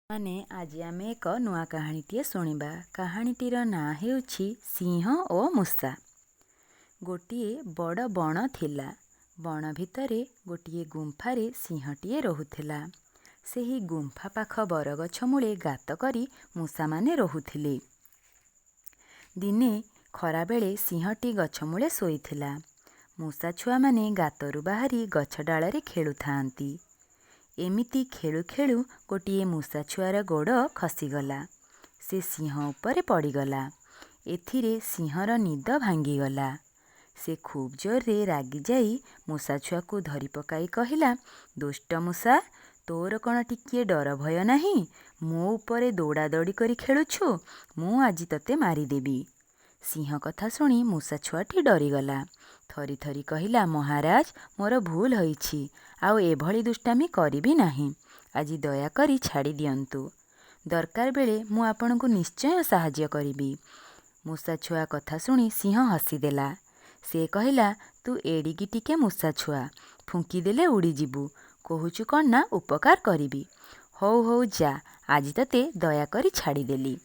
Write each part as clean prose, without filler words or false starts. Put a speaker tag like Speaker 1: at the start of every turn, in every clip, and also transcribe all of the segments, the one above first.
Speaker 1: ମାନେ ଆଜି ଆମେ ଏକ ନୂଆ କାହାଣୀଟିଏ ଶୁଣିବା। କାହାଣୀଟିର ନାଁ ହେଉଛି ସିଂହ ଓ ମୂଷା। ଗୋଟିଏ ବଡ଼ ବଣ ଥିଲା। ବଣ ଭିତରେ ଗୋଟିଏ ଗୁମ୍ଫାରେ ସିଂହଟିଏ ରହୁଥିଲା। ସେହି ଗୁମ୍ଫା ପାଖ ବରଗଛ ମୂଳେ ଗାତ କରି ମୂଷାମାନେ ରହୁଥିଲେ। ଦିନେ ଖରାବେଳେ ସିଂହଟି ଗଛ ମୂଳେ ଶୋଇଥିଲା। ମୂଷା ଛୁଆମାନେ ଗାତରୁ ବାହାରି ଗଛ ଡାଳରେ ଖେଳୁଥାଆନ୍ତି। ଏମିତି ଖେଳୁ ଖେଳୁ ଗୋଟିଏ ମୂଷା ଛୁଆର ଗୋଡ଼ ଖସିଗଲା। ସେ ସିଂହ ଉପରେ ପଡ଼ିଗଲା। ଏଥିରେ ସିଂହର ନିଦ ଭାଙ୍ଗିଗଲା। ସେ ଖୁବ୍ ଜୋରରେ ରାଗିଯାଇ ମୂଷା ଛୁଆକୁ ଧରିପକାଇ କହିଲା, ଦୁଷ୍ଟ ମୂଷା, ତୋର କ'ଣ ଟିକିଏ ଡର ଭୟ ନାହିଁ? ମୋ ଉପରେ ଦୌଡ଼ାଦୌଡ଼ି କରି ଖେଳୁଛୁ? ମୁଁ ଆଜି ତୋତେ ମାରିଦେବି। ସିଂହ କଥା ଶୁଣି ମୂଷା ଛୁଆଟି ଡରିଗଲା। ଥରି ଥରି କହିଲା, ମହାରାଜ, ମୋର ଭୁଲ ହୋଇଛି। ଆଉ ଏଭଳି ଦୁଷ୍ଟାମି କରିବି ନାହିଁ। ଆଜି ଦୟାକରି ଛାଡ଼ି ଦିଅନ୍ତୁ। ଦରକାର ବେଳେ ମୁଁ ଆପଣଙ୍କୁ ନିଶ୍ଚୟ ସାହାଯ୍ୟ କରିବି। ମୂଷା ଛୁଆ କଥା ଶୁଣି ସିଂହ ହସିଦେଲା। ସେ କହିଲା, ତୁ ଏଡ଼ିକି ଟିକେ ମୂଷା ଛୁଆ, ଫୁଙ୍କିଦେଲେ ଉଡ଼ିଯିବୁ, କହୁଛୁ କ'ଣ ନା ଉପକାର କରିବି? ହଉ ହଉ ଯା, ଆଜି ତୋତେ ଦୟାକରି ଛାଡ଼ିଦେଲି।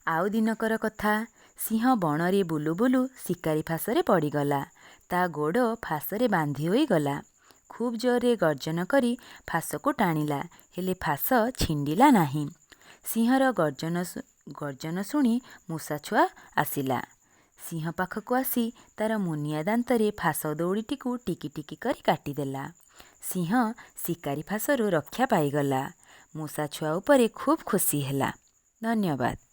Speaker 1: ଆଉ ଦିନକର କଥା, ସିଂହ ବଣରେ ବୁଲୁ ବୁଲୁ ଶିକାରୀ ଫାଶରେ ପଡ଼ିଗଲା। ତା' ଗୋଡ଼ ଫାଶରେ ବାନ୍ଧି ହୋଇଗଲା। ଖୁବ୍ ଜୋରରେ ଗର୍ଜନ କରି ଫାଶକୁ ଟାଣିଲା, ହେଲେ ଫାଶ ଛିଣ୍ଡିଲା ନାହିଁ। ସିଂହର ଗର୍ଜନ ଶୁଣି ମୂଷା ଛୁଆ ଆସିଲା। ସିଂହ ପାଖକୁ ଆସି ତା'ର ମୁନିଆ ଦାନ୍ତରେ ଫାଶ ଦଉଡ଼ିଟିକୁ ଟିକି ଟିକି କରି କାଟିଦେଲା। ସିଂହ ଶିକାରୀ ଫାଶରୁ ରକ୍ଷା ପାଇଗଲା। ମୂଷା ଛୁଆ ଉପରେ ଖୁବ୍ ଖୁସି ହେଲା। ଧନ୍ୟବାଦ।